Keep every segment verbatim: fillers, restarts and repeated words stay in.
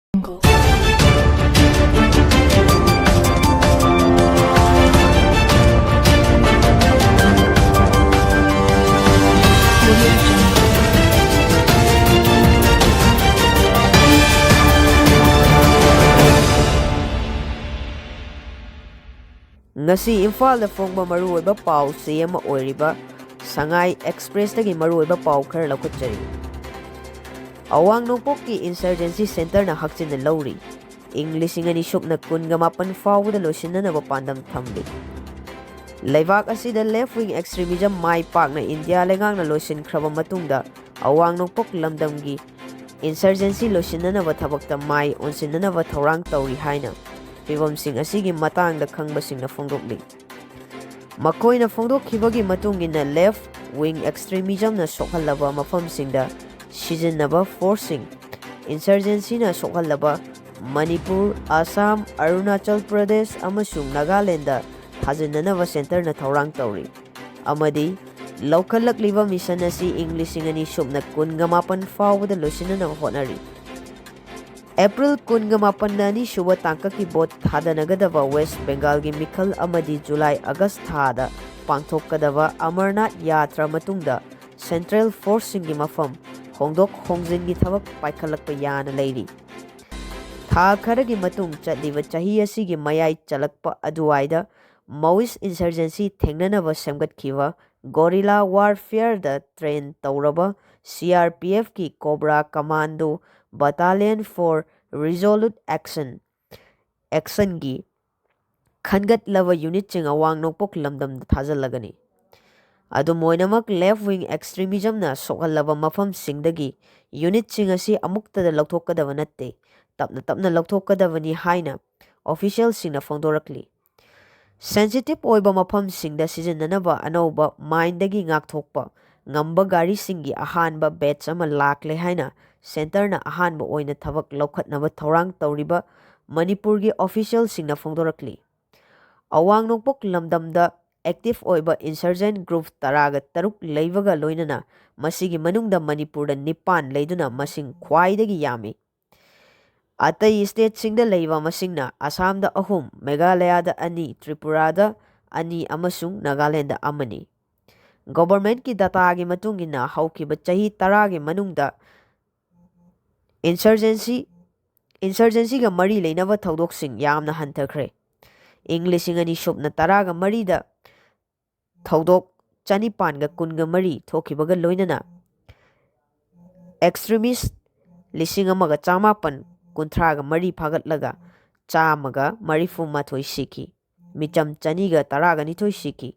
ꯉꯁꯤ ꯏꯝꯐꯥꯜꯗ ꯐꯣꯡꯕ ꯃꯔꯨꯑꯣꯏꯕ ꯄꯥꯎ ꯆꯦ ꯑꯃ ꯑꯣꯏꯔꯤꯕ ꯁꯉꯥꯏ ꯑꯦꯛꯁꯄ꯭ꯔꯦꯁꯇꯒꯤ ꯃꯔꯨꯑꯣꯏꯕ ꯄꯥꯎ ꯈꯔ ꯂꯧꯈꯠꯆꯔꯤ꯫ ꯑꯋꯥꯡ ꯅꯣꯡꯄꯣꯛꯀꯤ ꯏꯟꯁꯔꯖꯦꯟꯁꯤ ꯁꯦꯟꯇꯔꯅ ꯍꯛꯆꯤꯟꯅ ꯂꯧꯔꯤ꯫ ꯏꯪ ꯂꯤꯁꯤꯡ ꯑꯅꯤ ꯁꯨꯞꯅ ꯀꯨꯟꯒ ꯃꯥꯄꯟ ꯐꯥꯎꯕꯗ ꯂꯣꯏꯁꯤꯟꯅꯅꯕ ꯄꯥꯟꯗꯝ ꯊꯝꯂꯤ꯫ ꯂꯩꯕꯥꯛ ꯑꯁꯤꯗ ꯂꯦꯐ ꯋꯤꯡ ꯑꯦꯛꯁꯇ꯭ꯔꯤꯃꯤꯖꯝ ꯃꯥꯏ ꯄꯥꯛꯅ ꯏꯟꯗꯤꯌꯥ ꯂꯩꯉꯥꯛꯅ ꯂꯣꯏꯁꯤꯟꯈ꯭ꯔꯕ ꯃꯇꯨꯡꯗ, ꯑꯋꯥꯡ ꯅꯣꯡꯄꯣꯛ ꯂꯝꯗꯝꯒꯤ ꯏꯟꯁꯔꯖꯦꯟꯁꯤ ꯂꯣꯏꯁꯤꯟꯅꯅꯕ ꯊꯕꯛꯇ ꯃꯥꯏ ꯑꯣꯟꯁꯤꯟꯅꯅꯕ ꯊꯧꯔꯥꯡ ꯇꯧꯔꯤ ꯍꯥꯏꯅ ꯐꯤꯕꯝꯁꯤꯡ ꯑꯁꯤꯒꯤ ꯃꯇꯥꯡꯗ ꯈꯪꯕꯁꯤꯡꯅ ꯐꯣꯡꯗꯣꯛꯂꯤ꯫ ꯃꯈꯣꯏꯅ ꯐꯣꯡꯗꯣꯛꯈꯤꯕꯒꯤ ꯃꯇꯨꯡ ꯏꯟꯅ, ꯂꯦꯐ ꯋꯤꯡ ꯑꯦꯛꯁꯇ꯭ꯔꯤꯃꯤꯖꯝꯅ ꯁꯣꯛꯍꯜꯂꯕ ꯃꯐꯝꯁꯤꯡꯗ ꯁꯤꯖꯤꯟꯅꯕ ꯐꯣꯔꯁꯁꯤꯡ, ꯏꯟꯁꯔꯖꯦꯟꯁꯤꯅ ꯁꯣꯛꯍꯜꯂꯕ ꯃꯅꯤꯄꯨꯔ, ꯑꯁꯥꯝ, ꯑꯔꯨꯅꯥꯆꯜ ꯄ꯭ꯔꯗꯦꯁ ꯑꯃꯁꯨꯡ ꯅꯥꯒꯥꯂꯦꯟꯗ ꯊꯥꯖꯤꯟꯅꯅꯕ ꯁꯦꯟꯇꯔꯅ ꯊꯧꯔꯥꯡ ꯇꯧꯔꯤ, ꯑꯃꯗꯤ ꯂꯧꯈꯠꯂꯛꯂꯤꯕ ꯃꯤꯁꯟ ꯑꯁꯤ ꯏꯪ ꯂꯤꯁꯤꯡ ꯑꯅꯤ ꯁꯨꯞꯅ ꯀꯨꯟꯒ ꯃꯥꯄꯟ ꯐꯥꯎꯕꯗ ꯂꯣꯏꯁꯤꯟꯅꯅꯕ ꯍꯣꯠꯅꯔꯤ꯫ ꯑꯦꯄ꯭ꯔꯤꯜ ꯀꯨꯟꯒ ꯃꯥꯄꯟꯗ ꯑꯅꯤꯁꯨꯕ ꯇꯥꯡꯀꯛꯀꯤ ꯚꯣꯠ ꯊꯥꯗꯅꯒꯗꯕ ꯋꯦꯁ ꯕꯦꯡꯒꯥꯜꯒꯤ ꯃꯤꯈꯜ ꯑꯃꯗꯤ ꯖꯨꯂꯥꯏ ꯑꯥꯒꯁ ꯊꯥꯗ ꯄꯥꯡꯊꯣꯛꯀꯗꯕ ꯑꯃꯔꯅꯥꯊ ꯌꯥꯇ꯭ꯔꯥ ꯃꯇꯨꯡꯗ ꯁꯦꯟꯇ꯭ꯔꯦꯜ ꯐꯣꯔꯁꯁꯤꯡꯒꯤ ꯃꯐꯝ ꯍꯣꯡꯗꯣꯛ ꯍꯣꯡꯖꯤꯟꯒꯤ ꯊꯕꯛ ꯄꯥꯏꯈꯠꯂꯛꯄ ꯌꯥꯅ ꯂꯩꯔꯤ꯫ ꯊꯥ ꯈꯔꯒꯤ ꯃꯇꯨꯡ, ꯆꯠꯂꯤꯕ ꯆꯍꯤ ꯑꯁꯤꯒꯤ ꯃꯌꯥꯏ ꯆꯜꯂꯛꯄ ꯑꯗꯨꯋꯥꯏꯗ ꯃꯥꯑꯣꯏꯁ ꯏꯟꯁꯔꯖꯦꯟꯁꯤ ꯊꯦꯡꯅꯅꯕ ꯁꯦꯝꯒꯠꯈꯤꯕ ꯒꯣꯔꯤꯂꯥ ꯋꯥꯔꯐꯤꯌꯔꯗ ꯇ꯭ꯔꯦꯟ ꯇꯧꯔꯕ ꯁꯤ ꯑꯥꯔ ꯄꯤ ꯑꯦꯐꯀꯤ cobra commando battalion for resolute action, ꯑꯦꯛꯁꯟꯒꯤ ꯈꯟꯒꯠꯂꯕ ꯌꯨꯅꯤꯠꯁꯤꯡ ꯑꯋꯥꯡ ꯅꯣꯡꯄꯣꯛ ꯂꯝꯗꯝꯗ ꯊꯥꯖꯤꯜꯂꯒꯅꯤ꯫ ꯑꯗꯨꯝ ꯑꯣꯏꯅꯃꯛ, ꯂꯦꯐ ꯋꯤꯡ ꯑꯦꯛꯁꯇ꯭ꯔꯤꯃꯤꯖꯝꯅ ꯁꯣꯛꯍꯜꯂꯕ ꯃꯐꯝꯁꯤꯡꯗꯒꯤ ꯌꯨꯅꯤꯠꯁꯤꯡ ꯑꯁꯤ ꯑꯃꯨꯛꯇꯗ ꯂꯧꯊꯣꯛꯀꯗꯕ ꯅꯠꯇꯦ, ꯇꯞꯅ ꯇꯞꯅ ꯂꯧꯊꯣꯛꯀꯗꯕꯅꯤ ꯍꯥꯏꯅ ꯑꯣꯐꯤꯁꯤꯌꯦꯜꯁꯤꯡꯅ ꯐꯣꯡꯗꯣꯔꯛꯂꯤ꯫ ꯁꯦꯟꯁꯤꯇꯤꯚ ꯑꯣꯏꯕ ꯃꯐꯝꯁꯤꯡꯗ ꯁꯤꯖꯤꯟꯅꯅꯕ ꯑꯅꯧꯕ ꯃꯥꯏꯟꯗꯒꯤ ꯉꯥꯛꯊꯣꯛꯄ ꯉꯝꯕ ꯒꯥꯔꯤꯁꯤꯡꯒꯤ ꯑꯍꯥꯟꯕ ꯕꯦꯆ ꯑꯃ ꯂꯥꯛꯂꯦ ꯍꯥꯏꯅ ꯁꯦꯟꯇꯔꯅ ꯑꯍꯥꯟꯕ ꯑꯣꯏꯅ ꯊꯕꯛ ꯂꯧꯈꯠꯅꯕ ꯊꯧꯔꯥꯡ ꯇꯧꯔꯤꯕ ꯃꯅꯤꯄꯨꯔꯒꯤ ꯑꯣꯐꯤꯁꯤꯌꯦꯜꯁꯤꯡꯅ ꯐꯣꯡꯗꯣꯔꯛꯂꯤ꯫ ꯑꯋꯥꯡ ꯅꯣꯡꯄꯣꯛ ꯂꯝꯗꯝꯗ ꯑꯦꯛꯇꯤꯚ ꯑꯣꯏꯕ ꯏꯟꯁꯔꯖꯦꯟ ꯒ꯭ꯔꯨꯞ ꯇꯔꯥꯒ ꯇꯔꯨꯛ ꯂꯩꯕꯒ ꯂꯣꯏꯅꯅ ꯃꯁꯤꯒꯤ ꯃꯅꯨꯡꯗ ꯃꯅꯤꯄꯨꯔꯗ ꯅꯤꯄꯥꯟ ꯂꯩꯗꯨꯅ ꯃꯁꯤꯡ ꯈ꯭ꯋꯥꯏꯗꯒꯤ ꯌꯥꯝꯃꯤ꯫ ꯑꯇꯩ stateꯁꯤꯡꯗ ꯂꯩꯕ ꯃꯁꯤꯡꯅ ꯑꯁꯥꯝꯗ ꯑꯍꯨꯝ, ꯃꯦꯘꯥꯂꯌꯥꯗ ꯑꯅꯤ, ꯇ꯭ꯔꯤꯄꯨꯔꯥꯗ ꯑꯅꯤ ꯑꯃꯁꯨꯡ ꯅꯥꯒꯥꯂꯦꯟꯗ ꯑꯃꯅꯤ꯫ Governmentꯀꯤ dataꯒꯤ ꯃꯇꯨꯡ ꯏꯟꯅ ꯍꯧꯈꯤꯕ ꯆꯍꯤ ꯇꯔꯥꯒꯤ ꯃꯅꯨꯡꯗ insurgency insurgencyꯒ ꯃꯔꯤ ꯂꯩꯅꯕ ꯊꯧꯗꯣꯛꯁꯤꯡ ꯌꯥꯝꯅ ꯍꯟꯊꯈ꯭ꯔꯦ꯫ ꯏꯪ ꯂꯤꯁꯤꯡ ꯑꯅꯤ ꯁꯨꯞꯅ ꯇꯔꯥꯒ ꯃꯔꯤꯗ ꯊꯧꯗꯣꯛ ꯆꯅꯤꯄꯥꯟꯒ ꯀꯨꯟꯒ ꯃꯔꯤ ꯊꯣꯛꯈꯤꯕꯒ ꯂꯣꯏꯅꯅ extremist ꯂꯤꯁꯤꯡ ꯑꯃꯒ ꯆꯥꯃꯥꯄꯟ ꯀꯨꯟꯊ꯭ꯔꯥꯒ ꯃꯔꯤ ꯐꯥꯒꯠꯂꯒ ꯆꯥꯝꯃꯒ ꯃꯔꯤꯐꯨ ꯃꯥꯊꯣꯏ ꯁꯤꯈꯤ꯫ ꯃꯤꯆꯝ ꯆꯅꯤꯒ ꯇꯔꯥꯒ ꯅꯤꯊꯣꯏ ꯁꯤꯈꯤ꯫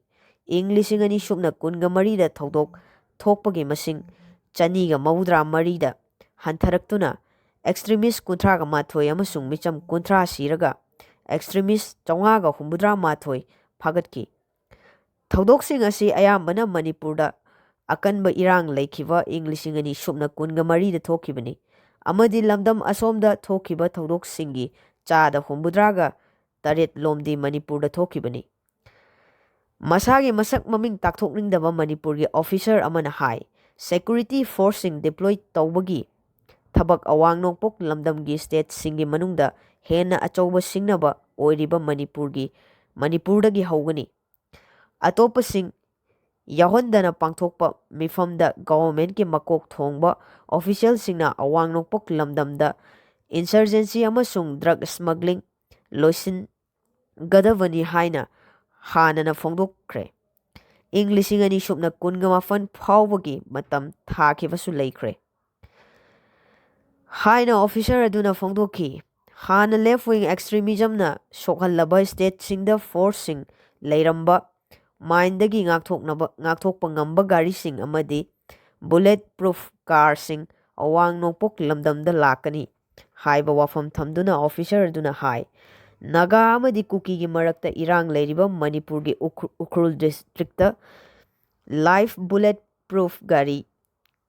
ꯏꯪ ꯂꯤꯁꯤꯡ ꯑꯅꯤ ꯁꯨꯞꯅ ꯀꯨꯟꯒ ꯃꯔꯤꯗ ꯊꯧꯗꯣꯛ ꯊꯣꯛꯄꯒꯤ ꯃꯁꯤꯡ ꯆꯅꯤꯒ ꯃꯧꯗ꯭ꯔꯥ ꯃꯔꯤꯗ ꯍꯟꯊꯔꯛꯇꯨꯅ extremist ꯀꯨꯟꯊ꯭ꯔꯥꯒ ꯃꯥꯊꯣꯏ ꯑꯃꯁꯨꯡ ꯃꯤꯆꯝ ꯀꯨꯟꯊ꯭ꯔꯥ ꯁꯤꯔꯒ extremist ꯆꯥꯝꯃꯉꯥꯒ ꯍꯨꯝꯐꯨꯇꯔꯥ ꯃꯥꯊꯣꯏ ꯐꯥꯒꯠꯈꯤ꯫ ꯊꯧꯗꯣꯛꯁꯤꯡ ꯑꯁꯤ ꯑꯌꯥꯝꯕꯅ ꯃꯅꯤꯄꯨꯔꯗ ꯑꯀꯟꯕ ꯏꯔꯥꯡ ꯂꯩꯈꯤꯕ ꯏꯪ ꯂꯤꯁꯤꯡ ꯑꯅꯤ ꯁꯨꯞꯅ ꯀꯨꯟꯒ ꯃꯔꯤꯗ ꯊꯣꯛꯈꯤꯕꯅꯤ ꯑꯃꯗꯤ ꯂꯝꯗꯝ ꯑꯁꯣꯝꯗ ꯊꯣꯛꯈꯤꯕ ꯊꯧꯗꯣꯛꯁꯤꯡꯒꯤ ꯆꯥꯗ ꯍꯨꯝꯐꯨꯇꯔꯥꯒ ꯇꯔꯦꯠ ꯂꯣꯝꯗꯤ ꯃꯅꯤꯄꯨꯔꯗ ꯊꯣꯛꯈꯤꯕꯅꯤ꯫ ꯃꯁꯥꯒꯤ ꯃꯁꯛ ꯃꯃꯤꯡ ꯇꯥꯛꯊꯣꯛꯅꯤꯡꯗꯕ ꯃꯅꯤꯄꯨꯔꯒꯤ officer ꯑꯃꯅ ꯍꯥꯏ, security forceꯁꯤꯡ deploy ꯇꯧꯕꯒꯤ ꯊꯕꯛ ꯑꯋꯥꯡ ꯅꯣꯡꯄꯣꯛ ꯂꯝꯗꯝꯒꯤ stateꯁꯤꯡꯒꯤ ꯃꯅꯨꯡꯗ ꯍꯦꯟꯅ ꯑꯆꯧꯕ ꯁꯤꯡꯅꯕ ꯑꯣꯏꯔꯤꯕ ꯃꯅꯤꯄꯨꯔꯒꯤ, ꯃꯅꯤꯄꯨꯔꯗꯒꯤ ꯍꯧꯒꯅꯤ꯫ ꯑꯇꯣꯞꯄꯁꯤꯡ ꯌꯥꯎꯍꯟꯗꯅ ꯄꯥꯡꯊꯣꯛꯄ ꯃꯤꯐꯝꯗ governmentꯀꯤ ꯃꯀꯣꯛ ꯊꯣꯡꯕ officialꯁꯤꯡꯅ ꯑꯋꯥꯡ ꯅꯣꯡꯄꯣꯛ ꯂꯝꯗꯝꯗ insurgency ꯑꯃꯁꯨꯡ drug smuggling ꯂꯣꯏꯁꯤꯟꯒꯗꯕꯅꯤ ꯍꯥꯏꯅ ꯍꯥꯟꯅꯅ ꯐꯣꯡꯗꯣꯛꯈ꯭ꯔꯦ꯫ ꯏꯪ ꯂꯤꯁꯤꯡ ꯑꯅꯤ ꯁꯨꯞꯅ ꯀꯨꯟꯒ ꯃꯥꯄꯟ ꯐꯥꯎꯕꯒꯤ ꯃꯇꯝ ꯊꯥꯈꯤꯕꯁꯨ ꯂꯩꯈ꯭ꯔꯦ ꯍꯥꯏꯅ officer ꯑꯗꯨꯅ ꯐꯣꯡꯗꯣꯛꯈꯤ꯫ ꯍꯥꯟꯅ left wing extremismꯅ ꯁꯣꯛꯍꯜꯂꯕ stateꯁꯤꯡꯗ forceꯁꯤꯡ ꯂꯩꯔꯝꯕ mineꯗꯒꯤ ꯉꯥꯛꯊꯣꯛꯅꯕ, ꯉꯥꯛꯊꯣꯛꯄ ꯉꯝꯕ ꯒꯥꯔꯤꯁꯤꯡ ꯑꯃꯗꯤ bullet proof carꯁꯤꯡ ꯑꯋꯥꯡ ꯅꯣꯡꯄꯣꯛ ꯂꯝꯗꯝꯗ ꯂꯥꯛꯀꯅꯤ ꯍꯥꯏꯕ ꯋꯥꯐꯝ ꯊꯝꯗꯨꯅ officer ꯑꯗꯨꯅ ꯍꯥꯏ, ꯅꯥꯒꯥ ꯑꯃꯗꯤ ꯀꯨꯀꯤꯒꯤ ꯃꯔꯛꯇ ꯏꯔꯥꯡ ꯂꯩꯔꯤꯕ ꯃꯅꯤꯄꯨꯔꯒꯤ ꯎꯈ꯭ꯔꯨ-, ꯎꯈ꯭ꯔꯨꯜ districtꯇ live bullet proof ꯒꯥꯔꯤ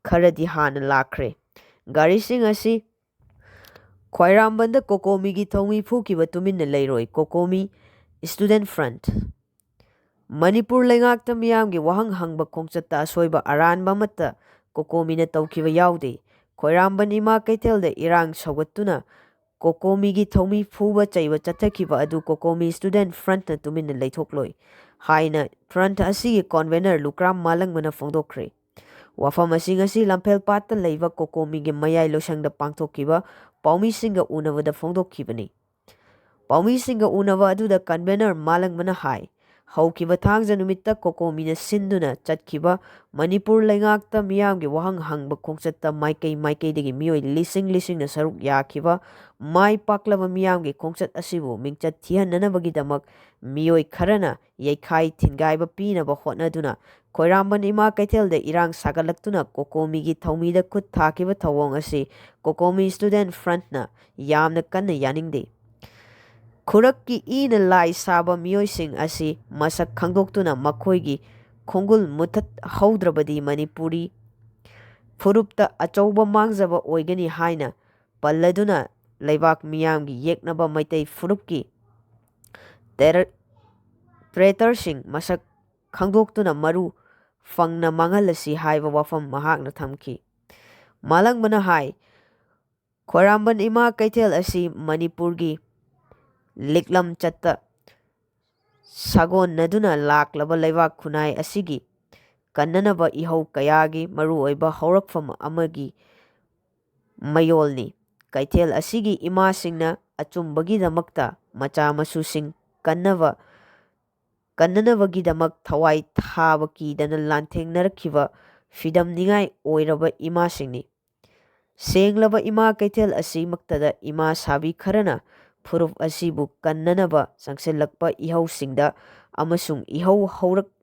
ꯈꯔꯗꯤ ꯍꯥꯟꯅ ꯂꯥꯛꯈ꯭ꯔꯦ꯫ ꯒꯥꯔꯤꯁꯤꯡ ꯑꯁꯤ ꯈ꯭ꯋꯥꯏꯔꯥꯝꯕꯟꯗ COCOMIꯒꯤ ꯊꯧꯃꯤ ꯐꯨꯈꯤꯕ ꯇꯨꯃꯤꯟꯅ ꯂꯩꯔꯣꯏ, COCOMI Student Front꯫ ꯃꯅꯤꯄꯨꯔ ꯂꯩꯉꯥꯛꯇ ꯃꯤꯌꯥꯝꯒꯤ ꯋꯥꯍꯪ ꯍꯪꯕ ꯈꯣꯡꯆꯠꯇ ꯑꯁꯣꯏꯕ ꯑꯔꯥꯟꯕ ꯑꯃꯠꯇ COCOMIꯅ ꯇꯧꯈꯤꯕ ꯌꯥꯎꯗꯦ꯫ ꯈ꯭ꯋꯥꯏꯔꯥꯝꯕꯟ ꯏꯃꯥ ꯀꯩꯊꯦꯜꯗ ꯏꯔꯥꯡ ꯁꯧꯒꯠꯇꯨꯅ ꯀꯣꯀꯣꯃꯤꯒꯤ ꯊꯧꯃꯤ ꯐꯨꯕ ꯆꯩꯕ ꯆꯠꯊꯈꯤꯕ ꯑꯗꯨ ꯀꯣꯀꯣꯃꯤ Student Frontꯅ ꯇꯨꯃꯤꯟꯅ ꯂꯩꯊꯣꯛꯂꯣꯏ ꯍꯥꯏꯅ front ꯑꯁꯤꯒꯤ convener ꯂꯨꯀ꯭ꯔꯥꯝ ꯃꯥꯂꯪꯕꯅ ꯐꯣꯡꯗꯣꯛꯈ꯭ꯔꯦ꯫ ꯋꯥꯐꯝ ꯑꯁꯤ ꯉꯁꯤ ꯂꯝꯐꯦꯜ ꯄꯥꯠꯇ ꯂꯩꯕ ꯀꯣꯀꯣꯃꯤꯒꯤ ꯃꯌꯥꯏ ꯂꯣꯏꯁꯪꯗ ꯄꯥꯡꯊꯣꯛꯈꯤꯕ ꯄꯥꯎꯃꯤꯁꯤꯡꯒ ꯎꯅꯕꯗ ꯐꯣꯡꯗꯣꯛꯈꯤꯕꯅꯤ꯫ ꯄꯥꯎꯃꯤꯁꯤꯡꯒ ꯎꯅꯕ ꯑꯗꯨꯗ convener ꯃꯥꯂꯪꯕꯅ ꯍꯥꯏ, ꯍꯧꯈꯤꯕ ꯊꯥꯡꯖ ꯅꯨꯃꯤꯠꯇ ꯀꯣꯀꯣꯃꯤꯅ ꯁꯤꯟꯗꯨꯅ ꯆꯠꯈꯤꯕ ꯃꯅꯤꯄꯨꯔ ꯂꯩꯉꯥꯛꯇ ꯃꯤꯌꯥꯝꯒꯤ ꯋꯥꯍꯪ ꯍꯪꯕ ꯈꯣꯡꯆꯠꯇ ꯃꯥꯏꯀꯩ ꯃꯥꯏꯀꯩꯗꯒꯤ ꯃꯤꯑꯣꯏ ꯂꯤꯁꯤꯡ ꯂꯤꯁꯤꯡꯅ ꯁꯔꯨꯛ ꯌꯥꯈꯤꯕ ꯃꯥꯏ ꯄꯥꯛꯂꯕ ꯃꯤꯌꯥꯝꯒꯤ ꯈꯣꯡꯆꯠ ꯑꯁꯤꯕꯨ ꯃꯤꯡꯆꯠ ꯊꯤꯍꯟꯅꯅꯕꯒꯤꯗꯃꯛ ꯃꯤꯑꯣꯏ ꯈꯔꯅ ꯌꯩꯈꯥꯏ ꯊꯤꯟꯒꯥꯏꯕ ꯄꯤꯅꯕ ꯍꯣꯠꯅꯗꯨꯅ ꯈꯣꯏꯔꯥꯝꯕꯟ ꯏꯃꯥ ꯀꯩꯊꯦꯜꯗ ꯏꯔꯥꯡ ꯁꯥꯒꯠꯂꯛꯇꯨꯅ ꯀꯣꯀꯣꯃꯤꯒꯤ ꯊꯧꯃꯤꯗ ꯈꯨꯠ ꯊꯥꯈꯤꯕ ꯊꯧꯑꯣꯡ ꯑꯁꯤ ꯀꯣꯀꯣꯃꯤ Student Frontꯅ ꯌꯥꯝꯅ ꯀꯟꯅ ꯌꯥꯅꯤꯡꯗꯦ꯫ ꯈꯨꯔꯛꯀꯤ ꯏꯅ ꯂꯥꯏ ꯁꯥꯕ ꯃꯤꯑꯣꯏꯁꯤꯡ ꯑꯁꯤ ꯃꯁꯛ ꯈꯪꯗꯣꯛꯇꯨꯅ ꯃꯈꯣꯏꯒꯤ ꯈꯣꯡꯒꯨꯜ ꯃꯨꯊꯠꯍꯧꯗ꯭ꯔꯕꯗꯤ ꯃꯅꯤꯄꯨꯔꯤ ꯐꯨꯔꯨꯞꯇ ꯑꯆꯧꯕ ꯃꯥꯡꯖꯕ ꯑꯣꯏꯒꯅꯤ ꯍꯥꯏꯅ ꯄꯜꯂꯗꯨꯅ ꯂꯩꯕꯥꯛ ꯃꯤꯌꯥꯝꯒꯤ ꯌꯦꯛꯅꯕ ꯃꯩꯇꯩ ꯐꯨꯔꯨꯞꯀꯤ ꯇꯦꯔ-, traitorꯁꯤꯡ ꯃꯁꯛ ꯈꯪꯗꯣꯛꯇꯨꯅ ꯃꯔꯨ ꯐꯪꯅ ꯃꯥꯡꯍꯜꯂꯁꯤ ꯍꯥꯏꯕ ꯋꯥꯐꯝ ꯃꯍꯥꯛꯅ ꯊꯝꯈꯤ꯫ ꯃꯥꯂꯪꯕꯅ ꯍꯥꯏ, ꯈ꯭ꯋꯥꯏꯔꯝꯕꯟ ꯏꯃꯥ ꯀꯩꯊꯦꯜ ꯑꯁꯤ ꯃꯅꯤꯄꯨꯔꯒꯤ ꯂꯤꯛꯂꯝ ꯆꯠꯇ ꯁꯥꯒꯣꯟꯅꯗꯨꯅ ꯂꯥꯛꯂꯕ ꯂꯩꯕꯥꯛ ꯈꯨꯟꯅꯥꯏ ꯑꯁꯤꯒꯤ ꯀꯟꯅꯅꯕ ꯏꯍꯧ ꯀꯌꯥꯒꯤ ꯃꯔꯨꯑꯣꯏꯕ ꯍꯧꯔꯛꯐꯝ ꯑꯃꯒꯤ ꯃꯌꯣꯜꯅꯤ꯫ ꯀꯩꯊꯦꯜ ꯑꯁꯤꯒꯤ ꯏꯃꯥꯁꯤꯡꯅ ꯑꯆꯨꯝꯕꯒꯤꯗꯃꯛꯇ ꯃꯆꯥ ꯃꯁꯨꯁꯤꯡ ꯀꯟꯅꯕ, ꯀꯟꯅꯅꯕꯒꯤꯗꯃꯛ ꯊꯋꯥꯏ ꯊꯥꯕ ꯀꯤꯗꯅ ꯂꯥꯟꯊꯦꯡꯅꯔꯛꯈꯤꯕ ꯐꯤꯗꯝꯅꯤꯉꯥꯏ ꯑꯣꯏꯔꯕ ꯏꯃꯥꯁꯤꯡꯅꯤ꯫ ꯁꯦꯡꯂꯕ ꯏꯃꯥ ꯀꯩꯊꯦꯜ ꯑꯁꯤꯃꯛꯇꯗ ꯏꯃꯥ ꯁꯥꯕꯤ ꯈꯔꯅ ꯐꯨꯔꯨꯞ ꯑꯁꯤꯕꯨ ꯀꯟꯅꯅꯕ ꯆꯪꯁꯤꯜꯂꯛꯄ ꯏꯍꯧꯁꯤꯡꯗ ꯑꯃꯁꯨꯡ ꯏꯍꯧ ꯍꯧꯔꯛ-,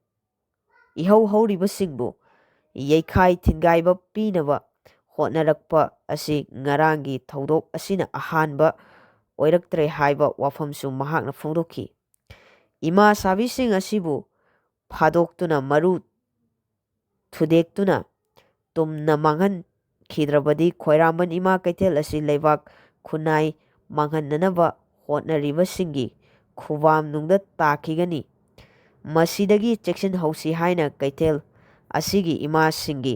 ꯏꯍꯧ ꯍꯧꯔꯤꯕꯁꯤꯡꯕꯨ ꯌꯩꯈꯥꯏ ꯊꯤꯟꯒꯥꯏꯕ ꯄꯤꯅꯕ ꯍꯣꯠꯅꯔꯛꯄ ꯑꯁꯤ ꯉꯔꯥꯡꯒꯤ ꯊꯧꯗꯣꯛ ꯑꯁꯤꯅ ꯑꯍꯥꯟꯕ ꯑꯣꯏꯔꯛꯇ꯭ꯔꯦ ꯍꯥꯏꯕ ꯋꯥꯐꯝꯁꯨ ꯃꯍꯥꯛꯅ ꯐꯣꯡꯗꯣꯛꯈꯤ꯫ ꯏꯃꯥ ꯁꯥꯕꯤꯁꯤꯡ ꯑꯁꯤꯕꯨ ꯐꯥꯗꯣꯛꯇꯨꯅ ꯃꯔꯨ ꯊꯨꯗꯦꯛꯇꯨꯅ ꯇꯨꯝꯅ ꯃꯥꯡꯍꯟꯈꯤꯗ꯭ꯔꯕꯗꯤ ꯈ꯭ꯋꯥꯏꯔꯝꯕꯟ ꯏꯃꯥ ꯀꯩꯊꯦꯜ ꯑꯁꯤ ꯂꯩꯕꯥꯛ ꯈꯨꯟꯅꯥꯏ ꯃꯥꯡꯍꯟꯅꯅꯕ ꯍꯣꯠꯅꯔꯤꯕꯁꯤꯡꯒꯤ ꯈꯨꯕꯥꯝꯅꯨꯡꯗ ꯇꯥꯈꯤꯒꯅꯤ꯫ ꯃꯁꯤꯗꯒꯤ ꯆꯦꯛꯁꯤꯟꯍꯧꯁꯤ ꯍꯥꯏꯅ ꯀꯩꯊꯦꯜ ꯑꯁꯤꯒꯤ ꯏꯃꯥꯁꯤꯡꯒꯤ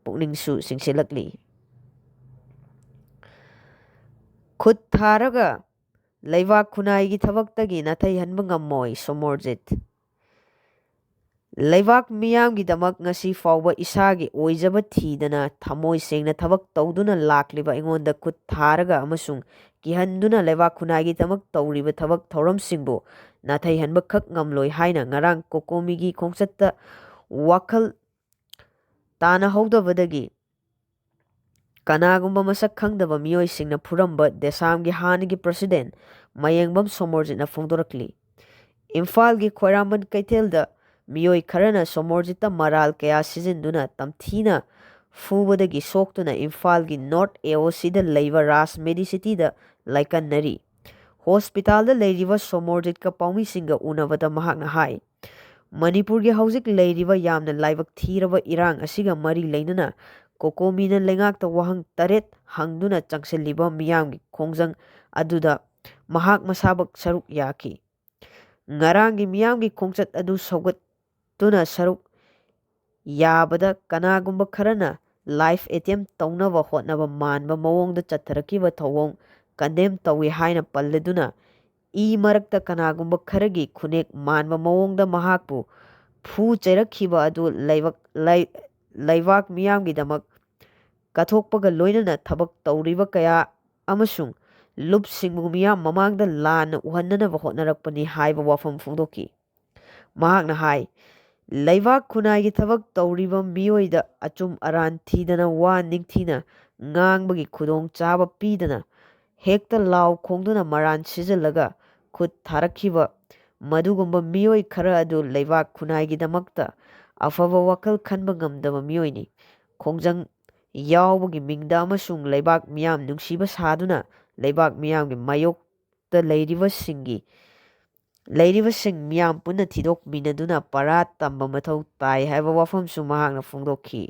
ꯄꯨꯛꯅꯤꯡꯁꯨ ꯆꯤꯡꯁꯤꯜꯂꯛꯂꯤ꯫ ꯈꯨꯠ ꯊꯥꯔꯒ ꯂꯩꯕꯥꯛ ꯈꯨꯟꯅꯥꯏꯒꯤ ꯊꯕꯛꯇꯒꯤ ꯅꯥꯊꯩꯍꯟꯕ ꯉꯝꯃꯣꯏ ꯁꯣꯃꯣꯔꯖꯤꯠ꯫ ꯂꯩꯕꯥꯛ ꯃꯤꯌꯥꯝꯒꯤꯗꯃꯛ ꯉꯁꯤ ꯐꯥꯎꯕ ꯏꯁꯥꯒꯤ ꯑꯣꯏꯖꯕ ꯊꯤꯗꯅ ꯊꯃꯣꯏ ꯁꯦꯡꯅ ꯊꯕꯛ ꯇꯧꯗꯨꯅ ꯂꯥꯛꯂꯤꯕ ꯑꯩꯉꯣꯟꯗ ꯈꯨꯠ ꯊꯥꯔꯒ ꯑꯃꯁꯨꯡ ꯀꯤꯍꯟꯗꯨꯅ ꯂꯩꯕꯥꯛ ꯈꯨꯟꯅꯥꯏꯒꯤꯗꯃꯛ ꯇꯧꯔꯤꯕ ꯊꯕꯛ ꯊꯧꯔꯝꯁꯤꯡꯕꯨ ꯅꯥꯊꯩꯍꯟꯕ ꯈꯛ ꯉꯝꯂꯣꯏ ꯍꯥꯏꯅ ꯉꯔꯥꯡ ꯀꯣꯀꯣꯃꯤꯒꯤ ꯈꯣꯡꯆꯠꯇ ꯋꯥꯈꯜ ꯇꯥꯅꯍꯧꯗꯕꯗꯒꯤ ꯀꯅꯥꯒꯨꯝꯕ ꯃꯁꯛ ꯈꯪꯗꯕ ꯃꯤꯑꯣꯏꯁꯤꯡꯅ ꯐꯨꯔꯝꯕ ꯗꯦꯁꯥꯝꯒꯤ ꯍꯥꯟꯅꯒꯤ ꯄ꯭ꯔꯁꯤꯗꯦꯟ ꯃꯌꯦꯡꯕꯝ ꯁꯣꯃꯣꯔꯖꯤꯠꯅ ꯐꯣꯡꯗꯣꯔꯛꯂꯤ꯫ ꯏꯝꯐꯥꯜꯒꯤ ꯈ꯭ꯋꯥꯏꯔꯥꯝꯕꯟ ꯀꯩꯊꯦꯜꯗ ꯃꯤꯑꯣꯏ ꯈꯔꯅ ꯁꯣꯃꯣꯔꯖꯤꯠꯇ ꯃꯔꯥꯜ ꯀꯌꯥ ꯁꯤꯖꯤꯟꯗꯨꯅ ꯇꯝꯊꯤꯅ ꯐꯨꯕꯗꯒꯤ ꯁꯣꯛꯇꯨꯅ ꯏꯝꯐꯥꯜꯒꯤ ꯅꯣꯔꯠ ꯑꯦ ꯑꯣ ꯁꯤꯗ ꯂꯩꯕ ꯔꯥꯖ ꯃꯦꯗꯤꯁꯤꯇꯤꯗ ꯂꯥꯏꯀꯠꯅꯔꯤ꯫ ꯍꯣꯁꯄꯤꯇꯥꯜꯗ ꯂꯩꯔꯤꯕ ꯁꯣꯃꯣꯔꯖꯤꯠꯀ ꯄꯥꯎꯃꯤꯁꯤꯡꯒ ꯎꯅꯕꯗ ꯃꯍꯥꯛꯅ ꯍꯥꯏ, ꯃꯅꯤꯄꯨꯔꯒꯤ ꯍꯧꯖꯤꯛ ꯂꯩꯔꯤꯕ ꯌꯥꯝꯅ ꯂꯥꯏꯕꯛ ꯊꯤꯔꯕ ꯏꯔꯥꯡ ꯑꯁꯤꯒ ꯃꯔꯤ ꯂꯩꯅꯅ ꯀꯣꯀꯣꯃꯤꯅ ꯂꯩꯉꯥꯛꯇ ꯋꯥꯍꯪ ꯇꯔꯦꯠ ꯍꯪꯗꯨꯅ ꯆꯪꯁꯤꯜꯂꯤꯕ ꯃꯤꯌꯥꯝꯒꯤ ꯈꯣꯡꯖꯪ ꯑꯗꯨꯗ ꯃꯍꯥꯛ ꯃꯁꯥꯃꯛ ꯁꯔꯨꯛ ꯌꯥꯈꯤ꯫ ꯉꯔꯥꯡꯒꯤ ꯃꯤꯌꯥꯝꯒꯤ ꯈꯣꯡꯆꯠ ꯑꯗꯨ ꯁꯧꯒꯠꯇꯨꯅ ꯁꯔꯨꯛ ꯌꯥꯕꯗ ꯀꯅꯥꯒꯨꯝꯕ ꯈꯔꯅ ꯂꯥꯏꯐ ꯑꯦꯇꯦꯝ ꯇꯧꯅꯕ ꯍꯣꯠꯅꯕ ꯃꯥꯟꯕ ꯃꯑꯣꯡꯗ ꯆꯠꯊꯔꯛꯈꯤꯕ ꯊꯧꯑꯣꯡ ꯀꯟꯗꯦꯝ ꯇꯧꯏ ꯍꯥꯏꯅ ꯄꯜꯂꯗꯨꯅ, ꯏ ꯃꯔꯛꯇ ꯀꯅꯥꯒꯨꯝꯕ ꯈꯔꯒꯤ ꯈꯨꯅꯦꯛ ꯃꯥꯟꯕ ꯃꯑꯣꯡꯗ ꯃꯍꯥꯛꯄꯨ ꯐꯨ ꯆꯩꯔꯛꯈꯤꯕ ꯑꯗꯨ ꯂꯩꯕꯛ-, ꯂꯩ-, ꯂꯩꯕꯥꯛ ꯃꯤꯌꯥꯝꯒꯤꯗꯃꯛ ꯀꯠꯊꯣꯛꯄꯒ ꯂꯣꯏꯅꯅ ꯊꯕꯛ ꯇꯧꯔꯤꯕ ꯀꯌꯥ ꯑꯃꯁꯨꯡ ꯂꯨꯞꯁꯤꯡꯕꯨ ꯃꯤꯌꯥꯝ ꯃꯃꯥꯡꯗ ꯂꯥꯟꯅ ꯎꯍꯟꯅꯅꯕ ꯍꯣꯠꯅꯔꯛꯄꯅꯤ ꯍꯥꯏꯕ ꯋꯥꯐꯝ ꯐꯣꯡꯗꯣꯛꯈꯤ꯫ ꯃꯍꯥꯛꯅ ꯍꯥꯏ, ꯂꯩꯕꯥꯛ ꯈꯨꯟꯅꯥꯏꯒꯤ ꯊꯕꯛ ꯇꯧꯔꯤꯕ ꯃꯤꯑꯣꯏꯗ ꯑꯆꯨꯝ ꯑꯔꯥꯟ ꯊꯤꯗꯅ ꯋꯥ ꯅꯤꯡꯊꯤꯅ ꯉꯥꯡꯕꯒꯤ ꯈꯨꯗꯣꯡꯆꯥꯕ ꯄꯤꯗꯅ ꯍꯦꯛꯇ ꯂꯥꯎ ꯈꯣꯡꯗꯨꯅ ꯃꯔꯥꯟ ꯁꯤꯖꯤꯜꯂꯒ ꯈꯨꯠ ꯊꯥꯔꯛꯈꯤꯕ ꯃꯗꯨꯒꯨꯝꯕ ꯃꯤꯑꯣꯏ ꯈꯔ ꯑꯗꯨ ꯂꯩꯕꯥꯛ ꯈꯨꯟꯅꯥꯏꯒꯤꯗꯃꯛꯇ ꯑꯐꯕ ꯋꯥꯈꯜ ꯈꯟꯕ ꯉꯝꯗꯕ ꯃꯤꯑꯣꯏꯅꯤ꯫ ꯈꯣꯡꯖꯪ ꯌꯥꯎꯕꯒꯤ ꯃꯤꯡꯗ ꯑꯃꯁꯨꯡ ꯂꯩꯕꯥꯛ ꯃꯤꯌꯥꯝ ꯅꯨꯡꯁꯤꯕ ꯁꯥꯗꯨꯅ ꯂꯩꯕꯥꯛ ꯃꯤꯌꯥꯝꯒꯤ ꯃꯥꯌꯣꯛꯇ ꯂꯩꯔꯤꯕꯁꯤꯡꯒꯤ, ꯂꯩꯔꯤꯕꯁꯤꯡ ꯃꯤꯌꯥꯝ ꯄꯨꯟꯅ ꯊꯤꯗꯣꯛꯃꯤꯟꯅꯗꯨꯅ ꯄꯔꯥ ꯇꯝꯕ ꯃꯊꯧ ꯇꯥꯏ ꯍꯥꯏꯕ ꯋꯥꯐꯝꯁꯨ ꯃꯍꯥꯛꯅ ꯐꯣꯡꯗꯣꯛꯈꯤ꯫